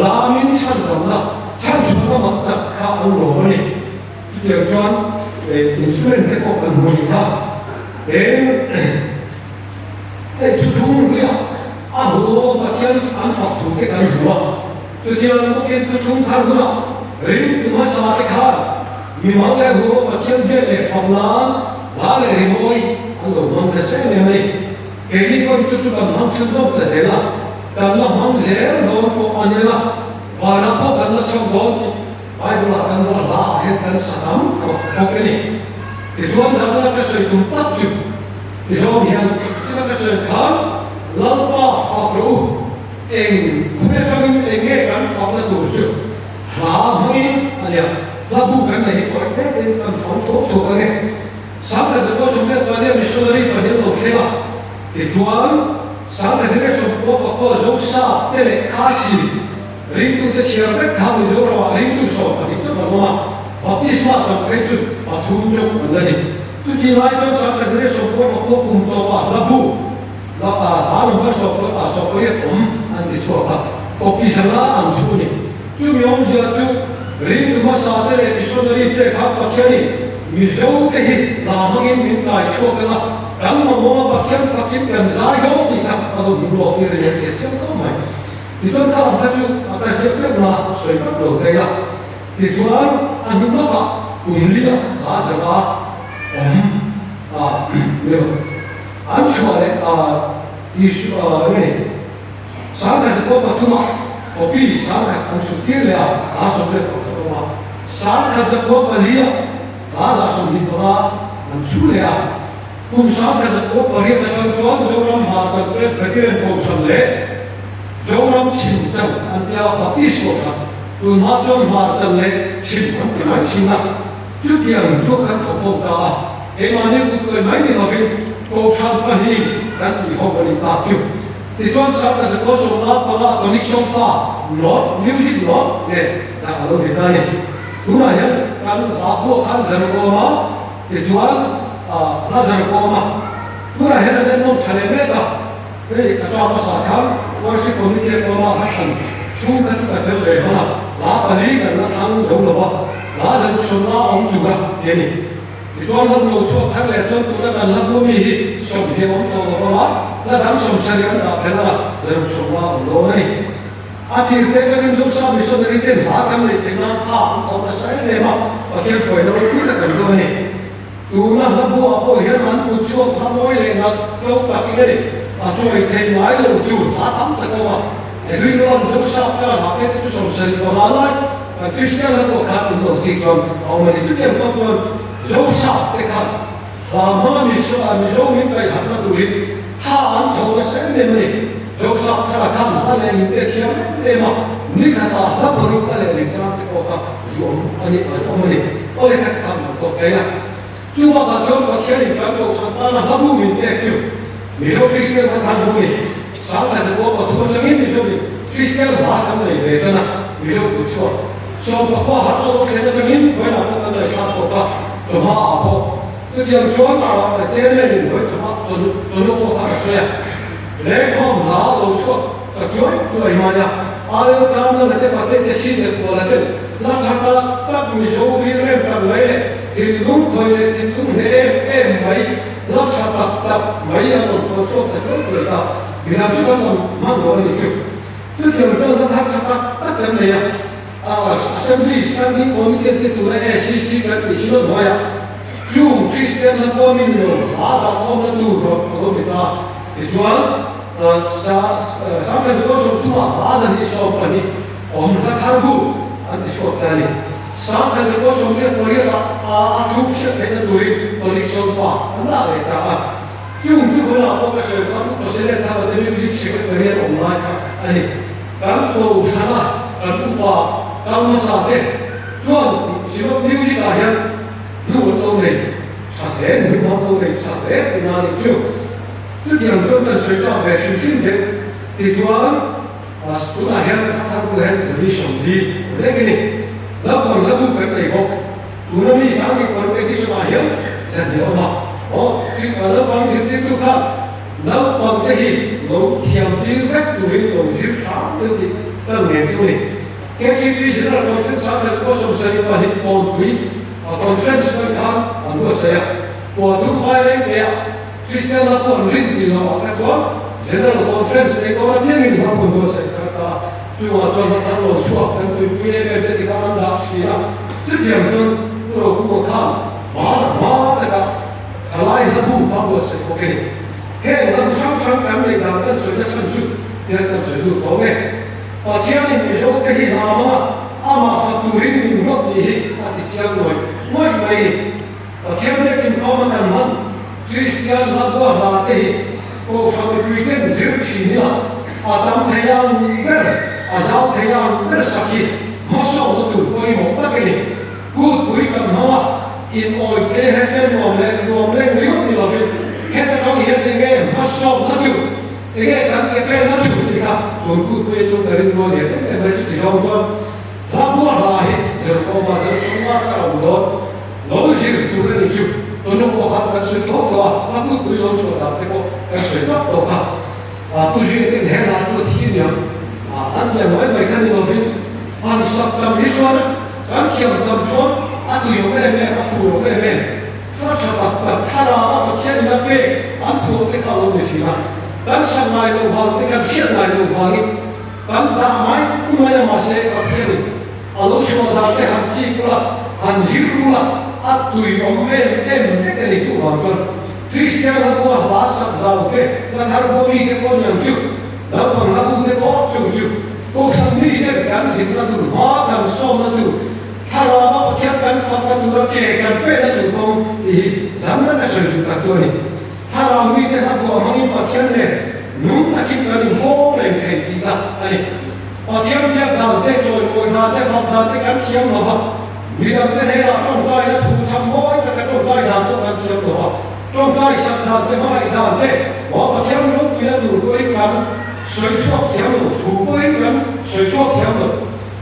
lamin chhandamna chhanchhuahna mak tak kha an lawm a ni. Chutiang chuan instrument te pawh kan hmu a ni kha. Eng hei thuthung hluiah a huhawm Pathian an fak thu te kan hmu a. Chutiang bawkin thuthung thar hunah ringtu hmasa te khan mimal leh huhawm Pathian biak leh fak nan hla leh rimawi an lo hmang nasa em em a ni. Keini pawn chu chu kan hmang chhunzawm ta zel a, kan la hmang zel dawn pawh a nia, vanah pawh kan la chho dawn tih Bible ah kan ruah hla ah hian kan sa tam khawp bawk a ni. Tichuan zan a ka sawi tum tak chu tizawm hian china ka sawi khan Lalpa fak rawh u, eng khawi atangin eng nge kan fakna tur chu hla hmangin a nia, hla bu kan nei hi tawi te tein kan fang thuak thuak ang e. Sangkhat zakua sawmriat pahnih a missionary pahnih an lo thleng a, tichuan sangkhat zirek sawmkua pakua Zosa te leh Khasi, Ringtute chhiar vek kha Mizoramah ringtu 12 chauh an awm a, baptisma chang phei chu pathum chauh an la ni. Chutih lai chuan Sangkazire sawmkua pakua kum tawpah hla bu la hla number 18 awm an ti chhuak a, copy zanga an chhu a ni. Chumi awmzia chu ringtu hmasa te leh missionary te kha Pathianin Mizote hi hla hmangin min kai chhuak ang a, kan mamawha Pathian fakin kan zai dawn tih kha a lo hmu lawk tir a ni an ti a chiang khawp mai. Tichuan ka lam kha chu a ka ziak teuh na sawi vak lo thei a, tichuan a hnu lawkah kum li ah hla zanga awm a ni lo. An chhuah leh a Isu a eng nge sangkhat zakua pathum ah copy sangkhat an chhuk tir leh a hla 21 awm a, sangkhat zakua pali ah hla 25 an chhu leh a. Kum 1908 atang chuan Zoram Hmarchal Presbyterian Kohhran leh Zoram Chhim Chang an tia Baptist Kohhran tunhma chuan Hmarchal leh Chhim an ti mai thin a, chutiang chu kan thawk ho ta a, keimahni kut tawi mai ni lovin Kohhran pahnih kan tih ho a ni tak chu. Tichuan Sangha chu 75 tonic solfa note, music note, nen dah a lo ni ta a ni. Tunah hian kan hla pawh khan zar kawm a, tichuan hla zar kawm a. Tunah hian an ennawn tha leh mek a, hei a ṭa hmasa khan worship committee kawma hla thlan chhung kha chu ka tel ve hman a, hla pali kan la thlang zo lo va, hla zar sawmna awm tura ti a ni. Tichuan hla lo chhuak thar leh chuan tuna kan hla bu mi hi 20 awm tawh lo vang a, hla dang 70 an dah phel anga 150 awm dawn a ni. A tir te atangin Zosa Missionary ten hla kan neih theih nan tha an thawk nasa em em a, Pathian hruaina ropui tak an dawn a ni. Tuna hla bu ah pawh hian an kut chhuak hla mawi leh nalh tlo takin a ni. A chawi thei ngai lo tur hla tam tak a awm a, Edwin Nolan Zosa thar a hla pek te chu 75 lai Kan Kristian la pawh khan in lo chik chuan a awm a ni. Chutiang tawk chuan Zosa te khan hla hmanga Mizo min kaihharhna turin tha an tho nasa em em a ni. Zosa thara khan hla lehling te a thiam em em a, ni khatah hla paruk a lehling chang te pawh kha zu awm a ni, a zu awm a ni. Aw le khat khan han tawk thei a. Chu bakah chuan Pathianin kan kohhran tana hla bu min pek chu Mizo Kristian hla thar bu a ni. 1903 atangin Mizoin Kristian hla kan nei ve tan a, Mizo kut chhuak 19 harh lo thlen atangin vawiinah pawh kan ngaihthlak tawk a, chawhma ah pawh chutiang chuan a chairman in vawi chawhma chawhnu pawh kha a sawi a, lengkhawm hla lo chhuak ta chuai chuai mai a, RL Kamna la te pate te si chetkuala ten la tha tak tak Mizo rilrem tak mai leh thinlung khawih leh thinlung hneh em em mai La tha tak tak mai an rawn thawn chhuak ta chuai chuai ta, midang chu kan rawn hman lo a nih chu. Chutiang chuan hla thar tha tak tak kan nei a, Assembly Standing Committee te tuna ACC kan tih hriat hnuaiah chung Kristian hla puamin lo hla dah khawmna tur rawh a lo ni ta. Tichuan, Sangkhazuka 30 hla 220 awm hla thar bu an ti chhuak ta a ni. 1988 ah a thu hriat theihna turin tonic solfa an dah leh ta a. Chung chu hunah pawh ka sawi kha Upa Selen Thanga te music secretary an awm lai kha a ni. Kan kohhrana kan upa kal hmasa te chuan Synod music ah hian hnu an lo nei tha hle, hnu an lo nei tha hle tihna a nih chu. Chutiang chuan kan sawi chak ve hrim hrim deuh tichuan, Tunah hian a thar bulah hian 140 lek a ni. Naupang hla bu kan nei bawk. Tuna mi 26 edition ah hian 200 a awm a. Aw, naupang zirtirtu kha naupang te hi lo thiam tir vek turin lo zir hram deuh tih kan ngen chu a ni. KTP General Conference ah khan pawh 72 tawnpui conference kan khan an buatsaih a. Kua thum vai reng te ah Kristian hla pawh an rin tih loh ah kha chuan General Conference nei dawn apiangin hla pawh an buatsaih kha ta. Chungah chuan hla thar lo chhuak kan tuipui em em te tikhan an dah thin a. Chutiang chuan Pu Rokunga khan hma hma takah thalai hla bu kha buatsaih bawk a ni. Heng hla bu hrang hrang kan neih dan kan sawina chhan chu tiang kan sawi lut tawh nge. Pathianin Mizote hi hla hmanga amah fak turin min ruat tih hi a ti chiang ngawih ngawih mai a ni. Pathian biakin khawma kan hman Kristian hla bua hla te hi Kohhran mipui ten zir thin ila a tam thei ang ber, a zau thei ang ber sak hi hmasawmna tur pawimawh tak a ni. Kutpui kan hmang a, in awih te hete nuam leh nuam leng ringawt ni lovin heta tang hian enge hmasawmna tur, enge kan ke penna tur tih kha tun kutpui atang ka rin rual lian em em mai. Chuti zawng chuan hla bua hla hi zirkawma zir chhunga thar a awm dawn. Lo zir tur a nih chu tunu pawh kha kan sawi tawh tawh a, a kutpui lo chhuah dan te pawh kan sawi vak tawh kha. Pu Zuia ten he hla chu a thi aniang an tih ang mai mai kha ni lovin han sak tam hi chuan kan thiam tam chuan a tuiawm em em, a phur awm em em. Hla tha tak tak thlarau a Pathian in a pek an phuah te kha a lo ni thin a, kan sak ngai loh vang te kan hriat ngai loh vangin kan dah mai mai a mahse Pathian in A lo chhuah dan te han chik ula, han zir ula, a tui awm em em vek a ni. Chuvang chuan Kristian hla bua hla sak zau te, hla thar bua mi te pawh niang chu, naupang hla bu te pawh chung chu Kohhran mi ten kan zirna tur, hma kan sawmna tur, thlarama Pathian kan fakna tura ke kan pehna tur kawng tih hi zam reng a sawi duh tak chu a ni. Thlarau mi te hla bua hmangin Pathian nen nung takin kan inhawng reng thei tihna a ni. Pathian biak dan te, chawimawi dan te, fak dan te kan thiam lo va, midang te hnenah tawngtaina thu chham mawi taka tawngtai dan pawh kan thiam lo va, tawngtai sak dan te, hmangaih dan te, aw Pathian ropuina tur pawhin kan sawi chhuak thiam lo, thu pawhin kan sawi chhuak thiam lo.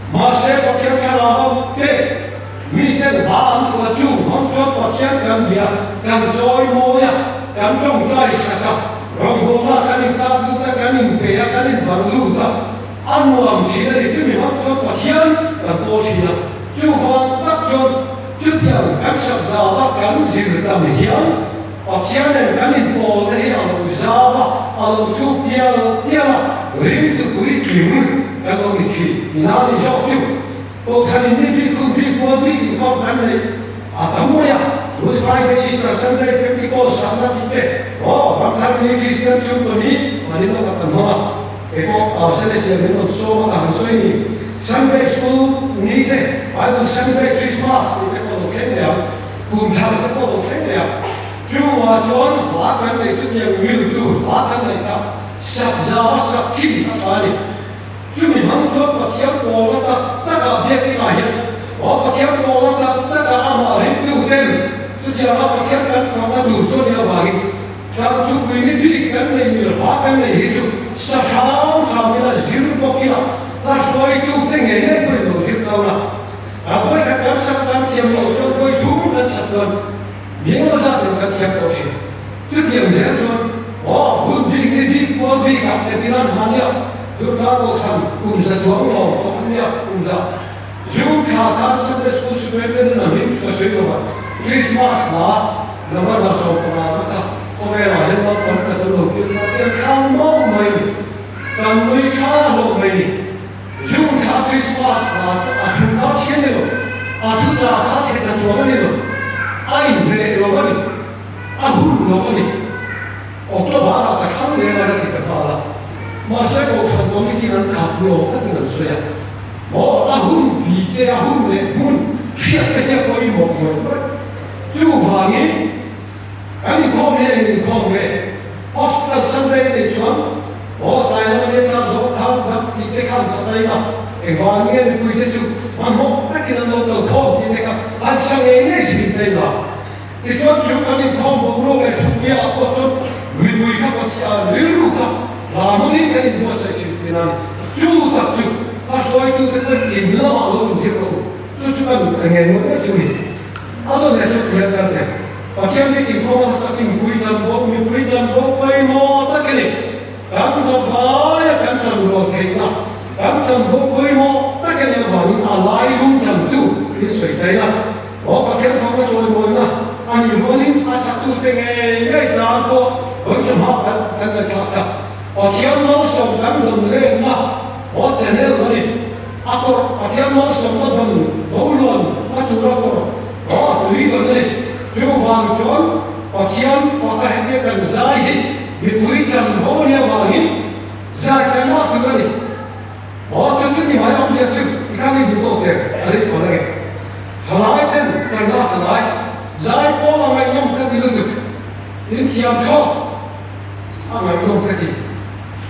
Mahse Pathian thlarau te miten hla an phuah chu hmang chuan Pathian kan bia, kan chawi mawi a, kan tawngtai sak a, rawngbawlna kan intat lut a, kan inpe a, kan inbarh lut a, a nuam thin a ni. Chumi hmang chuan Pathian kan pawl thin a, chuvang tak chuan chutiang kan sak zau a kan zir tam hian Pathian nen kan inpawl te hi a lo zau a, a lo thuk tial tial a, ringtu puitling kan lo ni thin. Ina ni zawk chu Kohhran in ni bik hun bik pual bik inkhawm kan neih a tam mai a, Good Friday, Easter Sunday, Pentecost sakna tih te, aw Ramthar ni, Kristian chhungkaw ni manin lawkah kan hmang a, kei pawh Celestial min rawn sawm a ka han sawi ni. Sunday School ni te, Bible Sunday, Christmas tih te pawh lo thleng leh ang. Kum thar te pawh lo thleng leh a, chungah chuan hla kan neih chutiang mil tur hla kan neih kha sak zau a sak thin a tha a ni. Chumi hmang chuan Pathian pawlna tak takah biakinah hian aw Pathian pawlna tak takah amah ringtu ten chutianga Pathian kan fakna tur chu a nih avangin kan thupui ni bik kan nei mil hla kan neih hi chu sa hram hram ila zir bawk ila hla hruaitu te ngei ngei pawhin lo zir lo la. A vawi khat kan sak kan thiam loh chuan vawi thum kan sak chuan mi engemaw zatin kan thiam tawh thin. Chutiang zel chuan aw hun bik ni bik pawl bikah te tinan hmania Durga Kohhran kum za chuang lawm tawh an nia kum za June thla khan Sunday School Superintendent a hming chu ka sawi lo a, Christmas hla number 150 na kha khawvelah hian mal tam tak an lo kil ta te an thlang mauh mai ni, kan nui tha hlawh mai ni. June thla Christmas hla chu a thu kha chhe ni lo, a thu chah kha chhe ta chuang a ni lo, a inhmeh lo a ni, a hun lo a ni. October ah ka thlang leh a la ti ta nghal a, mahse Kohhran Committee in an khap ni awm takin an sawi a, maw a hun bi te, a hun leh hmun hriat te hi a pawimawh ngawih ngawih. Chuvangin kan inkhawm hi eng inkhawm nge? Hospital Sunday a nih chuan aw tlai lam ania tlak dawh khan dam tih te khan sa daih a, engvang nge mipui te chu hmanhmawh takin an lo kal khawm tih te kha an sa ngei ngei thin te ila. Tichuan chu kan inkhawm boruak leh thupui ah pawh chuan mipui kha Pathian rilru kha hla hmangin kan inbuatsaih thin tih na a ni. Chu tak chu a hruaitu te pawhin in lamah lo inzir rawh u. Chu chu kan ngen ngawih ngawih chu ni. A dawn leh chu tihian kan teh. Pathian hi tinkhawm a sakin pui chan bo, mipui chan bo pawimawh tak a ni. Kan zavaia kan chan rual theihna, kan chan bo pawimawh tak a nih avangin a lai lung chantu in sawi theih a. Aw Pathian fakna chawimawina a nih rualin a saktute ngei ngei tan pawh vawi chu hma kan kan ngaihthlak kha. Pathian malsawm kan dawn lenna aw channel a ni. A tawrh, Pathian malsawmna dawn lo luan a tura tawrh aw tui dawn a ni. Chuvang chuan Pathian faka hetia kan zai hi mipui chanvo a nih avangin zai kan mah tur a ni. Aw chu chu ni mai awmzia chu tikhan i duh tawk der a rin pawl ange. Thalai ten kan lak a ngai. Zai pawl a ngaihnawm ka ti lutuk. In thiam thlawt a ngaihnawm ka ti.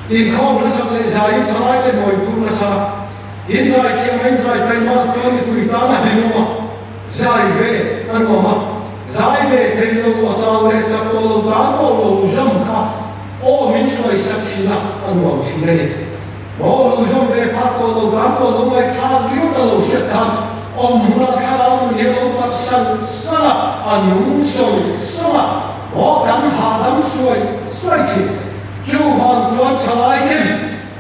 Inkhawm nasa leh zaiin thalai te nawi phur nasa. In zai thiam a in zai taima chuan mipui tan a hlimawm a. Zai ve a nuam a, zai ve thei lo aw chau leh chak tawh lo tan pawh lo zawm kha aw min hruai sak thin a, a nuam thin a ni. Aw lo zawm ve phak tawh lo tan pawh lo ngaihthlak riau ta lo hriat khan awm hmunah thlarau nun hi a lo parh san san a, a nung sawng sawng a, aw kan hahdam suai suai thin. Chuvang chuan thalai ten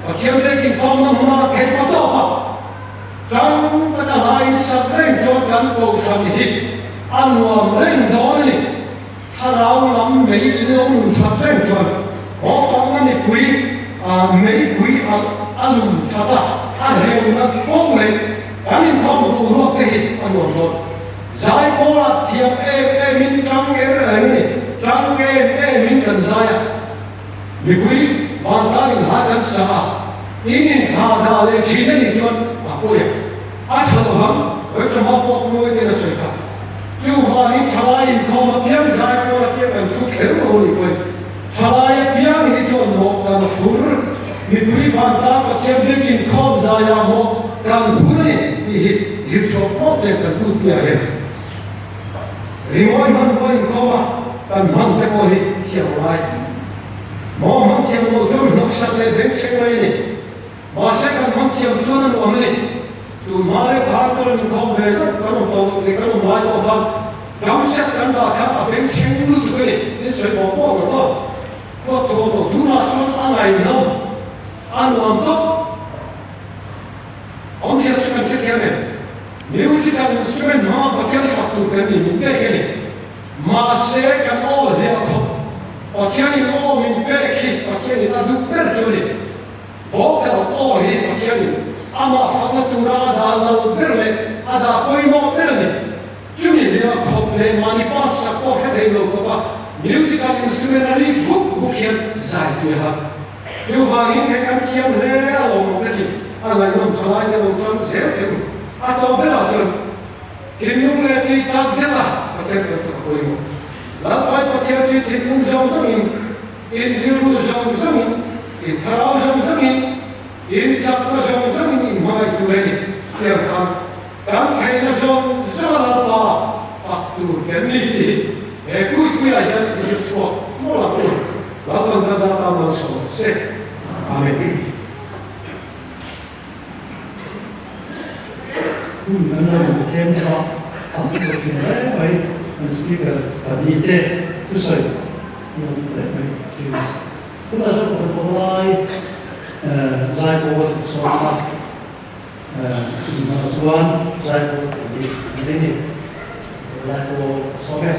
Pathian biakin thawmna hmunah theih a tawp a. Tang taka hlaiin sak reng chuan kan kohhran hi a nuam reng dawn a ni. Thlarau lam mei in lo lum that reng chuan aw fakna mipui meipui a lum that a, a hleuhna kawng leh kan inkhawm boruak te hi a nuam dawn. Zai pawlah thiam em em in tang er reng a ni. Tang em em in kan zai a. Mipui vantlang in hla kan sa a, in inthla dah leh thin a nih chuan a pawi a, a tha lo vang, Vawichawhma pawh Pumawi ten a sawi kha. Chuvangin thalai inkhawm apiang zai pawl a tia kan thu kher lo a nih pawhin thalai apiang hi chuan mawh kan thur, mipui vantlang Pathian biak inkhawm zaiah mawh kan thur a ni tih hi zirchhuah pawh ten kan tutpuiah hian Rimawi hmanrua inkhawm a kan hman te pawh hi thiam a ngai. Maw hmang thiam lo chuan hnawksak leh bengchheng mai a ni. Mahse kan hmang thiam chuan a nuam a ni. Tun hma deuh khan ka rawn inkhawm ve zauh kan awm tawh loh leh kan awm lai pawh khan drum set kan dah khan a bengchheng lutuk a ni. Tin sawi pawh pawh ang lo. Huat thu awm lo. Tunah chuan a ngaihnawm, a nuam tawp. Awmzia chu kan hrethiam em? Musical instrument hmanga Pathian fak tur kan ni min pek a ni. Mahse kan aw hliah khawp. Pathianin aw min pek hi Pathianin a duh ber chu a ni. Vocal aw hi Pathianin amah fakna tura a dah lal ber leh a dah pawimawh ber a ni. Chumi hliah khawp leh mahni part sak pawh hre thei lo khawpa musical instrument a rik buk buk hian zai tui a. Chuvangin he kan thiam hle a lawm ka ti, a ngaihnawm tha lai te lo tan zel teh u. A tawp berah chuan thinlung leh tih tak zet a Pathian kan fak pawimawh. Lalpai Pathian chu thinlung zawng zawngin, in rilru zawng zawngin, in thlarau zawng zawngin, in chakna zawng zawngin in hmangaih tur a ni tiang khan kan theihna zawng zawng a Lalpa fak tur kan ni tih hi he kuipuiah hian i zir chhuak mawlh ang u. Lalpan kan za tan malsawm se. Amen. Hun kan lo in tlem kha a hmu lo thin hle mai kan speaker pahnih te thusawi in a hmu leh mai thin a. Tunah chuan ka pawh lai zaipawl sawm kha tunah chuan zaipawl pui a ni ni zaipawl sawm e.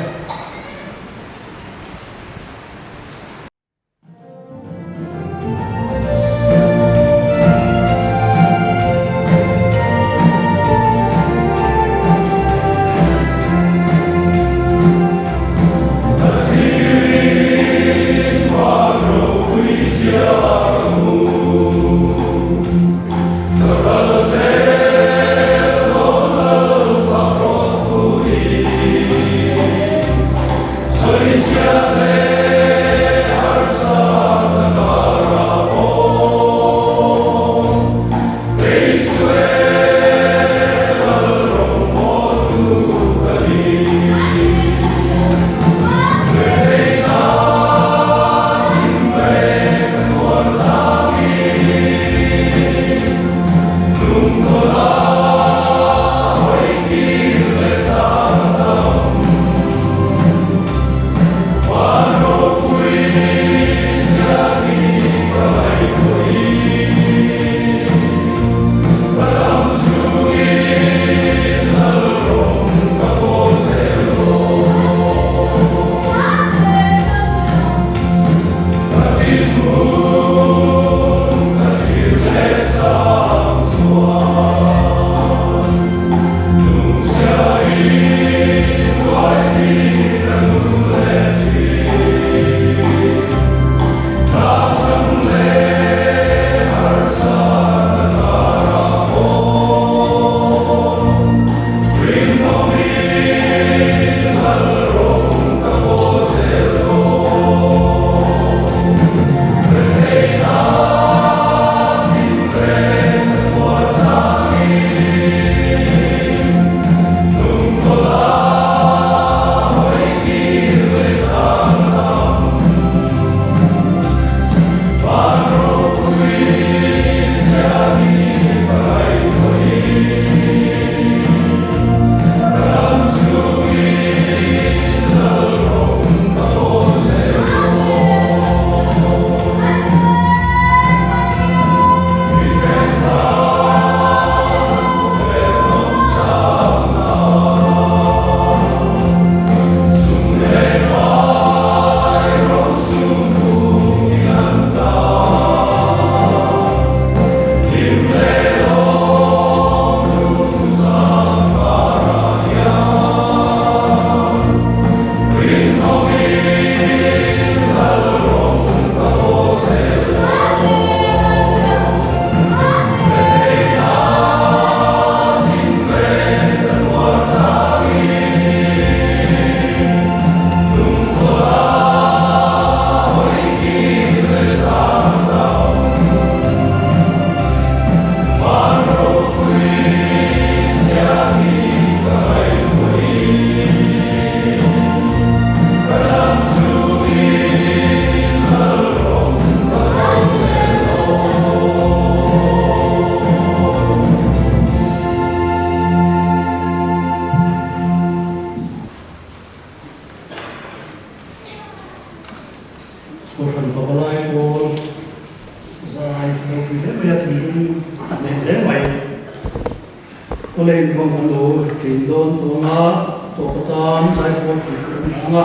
ṭin dawn tawh anga a tawp atan zaipawl pui kha kan dah anga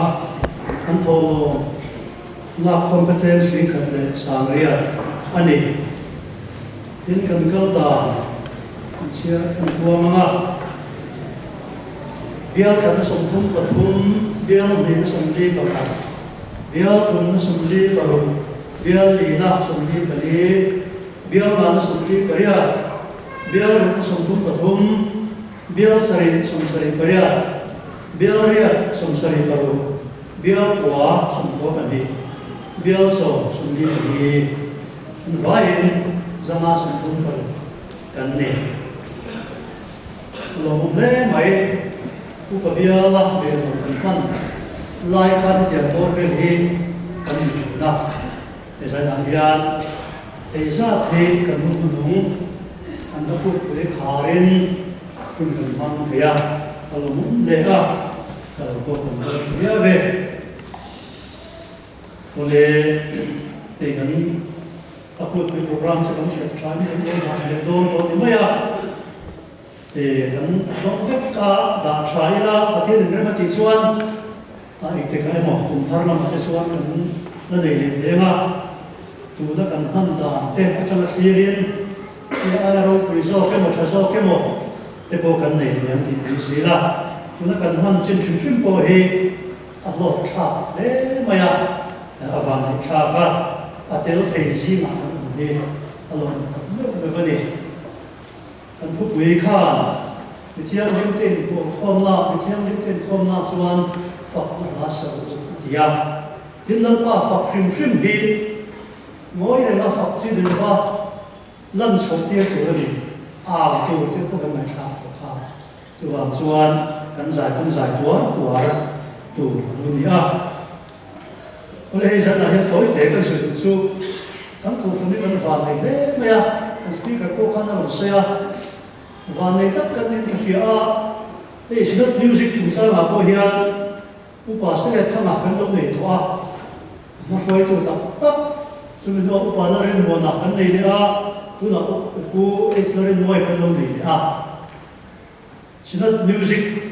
an thawmhnaw lakkhawm ka cheng singkhat leh sangriat a ni. Tin kan kal dan kan chhiar kan huam anga bial khatna 33, bial hnihna 41, bial thumna 46, bial lihna 44, bial ngahna 48, bial rukna 33, bial sarih 78, bial riat 76, bial kua 92, bial 10 44. An vaiin 136 kan ni. A lawmawm hle mai. Upa biala berual kan hman lai khan hetiang bawr vel hi kan ni thin a. He zainah hian hei zat hi kan hun hnuhnung kan la pukpui kharin hun kan hmang thei a, a lawmawm hle a, kal pawh kan kal tha viau ve. Awle, hei kan a kutpui program chu kan hriat thain kan lo dah tha leh dawn tawh ni mai a. E, kan zawng vek a dah tha ila Pathian in rem a tih chuan a engtikah emaw kum thar lamah te chuan kan la nei leh thei ang a. Tuna kan hman dan te atanga thlirin e aia ropui zawk emaw tha zawk emaw te pawh kan nei thei ang tih beisei ila. Tuna kan hman chin hrim hrim pawh hi A hlawk thlak hle mai a, a van neih thlak a, a tel thei zingah kan awm hi a lawm tak meuh meuh a ni. Kan thupui khan mi thianghlim te inpawl khawmna, mi thianghlim te inkhawmna chuan fakna hla sa u a ti a. Tin Lalpa fak hrim hrim hi ngawi renga fak chi ni lova lan chhoh tir tur a ni, au tur te pawh kan ngaihthlak tawh kha. Chuvang chuan kan zai kan zai tuar tuar tur a lo ni a. Awle hei zanah hian tawi te kan sawi duh chu kan kohhran hi kan van nei hle mai a, kan speaker pawh khan a rawn sawi a, van nei tak kan nin ka hria a, hei Synod Music chungchangah pawh hian Upa Seret thangah kan lo nei tawh a, a hmahruaitu tak tak chumi hnuah Upa Lalrinmuanah kan nei leh a, tunah Pu H Lalrinmuai kan lo nei leh a. Synod Music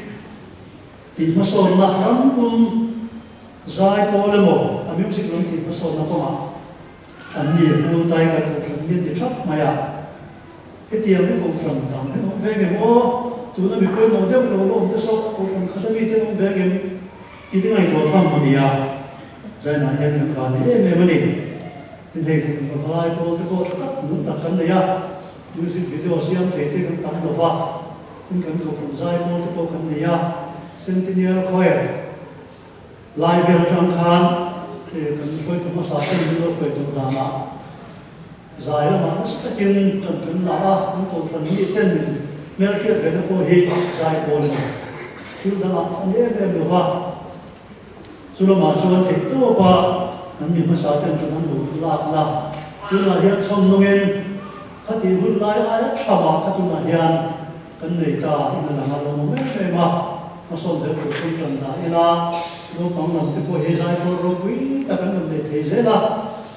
tih hmasawnna ram pum zai pawl emaw a music lam tih hmasawnna kawngah an ni a pul tai kan kohhran mi an ti thap mai a. Hetiang hi kohhran dang hi an awm ve ngem aw? Tuna mi pawimawh deuh lo la awm te saw kohhran khat ami te an awm ve ngem tih te ngaihtuah tham a ni a, zainah hian kan van nei em em a ni. Tin hei kohhran pavalai pawl te pawh tha tak nung tak kan nei a, music video siam thei te kan tam lo va, tin kan kohhran zai pawl te pawh kan nei a, Centennial Choir lai vel atang khan kan hruaitu hmasa ten min lo hruai tawh danah, Zai lamah nasa takin tan kan la a, kan kohhran mi ten min hmelhriat ve na pawh hi zai pawl a ni. Thil dangah a ni em em lo va, chu lamah chuan theih tawp a kan mi hmasa ten tan an lo lak na. Tunah hian chhawm nawngin khatih hun lai aia tha mah kha tunah hian kan nei ta in a lang a lo awm em em a, hmasawn zel tur pawn tan dah ila, naupang lam te pawh hi zai pawl ropui tak an rawn nei thei zel a.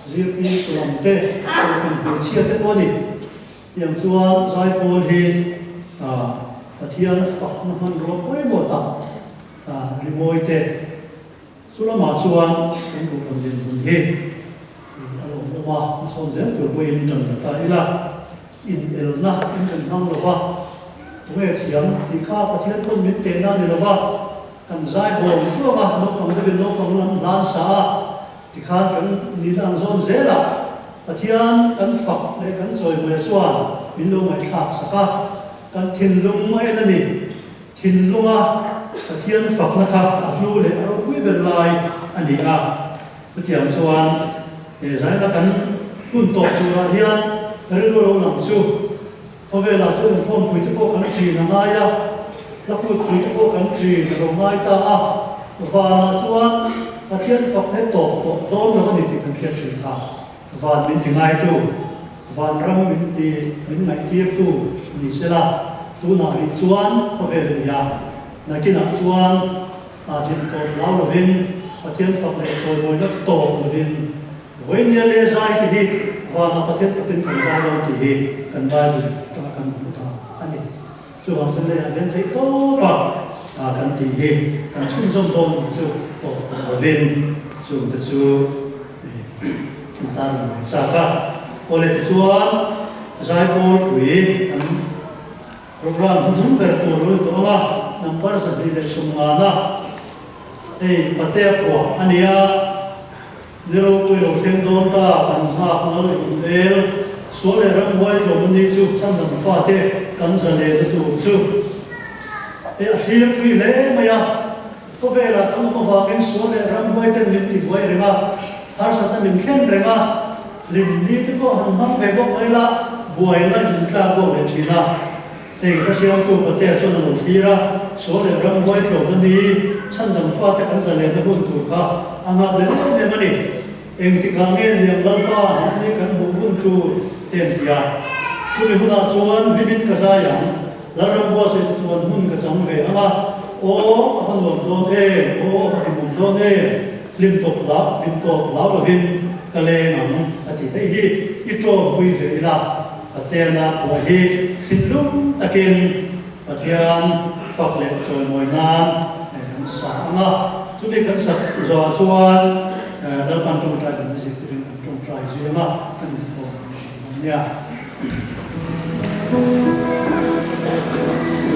Zirtir lam te, kohhran hmeichhia te pawh a ni. Tiang chuan zaipawl hi Pathian fakna hmanrua pawimawh tak rimawi te chu lamah chuan kan kohhran dinhmun hi a lawmawm a, hmasawn zel tur pawhin tan la ta ila, inelna in kan hmang lo va, tunge thiam tih kha Pathian pawn min tehna a ni lo va, kan zaibawl tluang a, naupang deuhin naupang lam hlan sa a. Tikhan kan nihna ang zawn zelah Pathian kan fak leh kan chawihmawia chuan min lo ngaihthlak sak a, kan thinlung a en a ni. Thinlunga Pathian fakna kha a hlu leh a ropui ber lai a ni a. Chutiang chuan he zaina kan hun tawp turah hian rilru lo lang chu khawvelah chu inkhawmpui te pawh kan ṭin a ngai a, hla kutpui te pawh kan ṭin a lo ngai ta a, vanah chuan Pathian fak leh tawp tawh dawn lo a ni tih kan hriat ṭhin kha. Van min ti ngaitu, vanram min ti min ngaihtirtu ni sela, tunah rih chuan khawvel a ni a, nakinah chuan a hlim tawp lau lovin Pathian fak leh chawimawina tawp lovin Vawinia leh zai te hi vana Pathian fakin kan zai lo tih hi kan Bible atanga kan hmu ta a ni. Chuvang chuan leiah hian theih tawp a kan tih hi kan chhunzawm dawn tih chu tawp tawh lovin chungte chu an tarlang ve chak a. Awle tichuan Zaipawlpui kan Program hnuhnung ber tur lo ni tawh ang a, number 250 a hei Patea phuah a nia, ni ropui lo thleng dawn ta kan nghak lal in el, sual leh ramhuai tlawm a ni chu chhandam fate kan zalen na tur chu hei a thlir thui hle mai a, khawvelah kan awm avangin sual leh ramhuai ten min ti buai reng a, harsatna min thlen reng a. Hlimni te pawh han hmang ve bawk mai la, buaina in tlak bawk leh thin a. Hei ka siamtu Patea chuan a lo thlir a, saw leh ramhuai tlawmna ni, chhandam fate kan zalenna hun tur kha a ngak leh em em a ni. Engtikah nge Liang Lalpa hlimni kan hmuh hun tur te an ti a. Chumi hunah chuan hlimin ka zai ang, Lalramhua sawi chatuan hmun ka chang ve ang a, aw a va nuam dawn em, aw a va hlimawm dawn em. Hlim tawp la, hlim tawp lau lovin ka leng ang a ti. Hei hi i tawngpui ve ila, Pathiana phuah hi thinlung takin Pathian fak leh chawimawi nan kan sa ang a. Chumi kan sak zawhah chuan Lalpan tawngtai kan zirtirin kan tawngtai zui ang a, kan inkhawm kan thin dawn nia.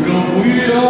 Ropuia.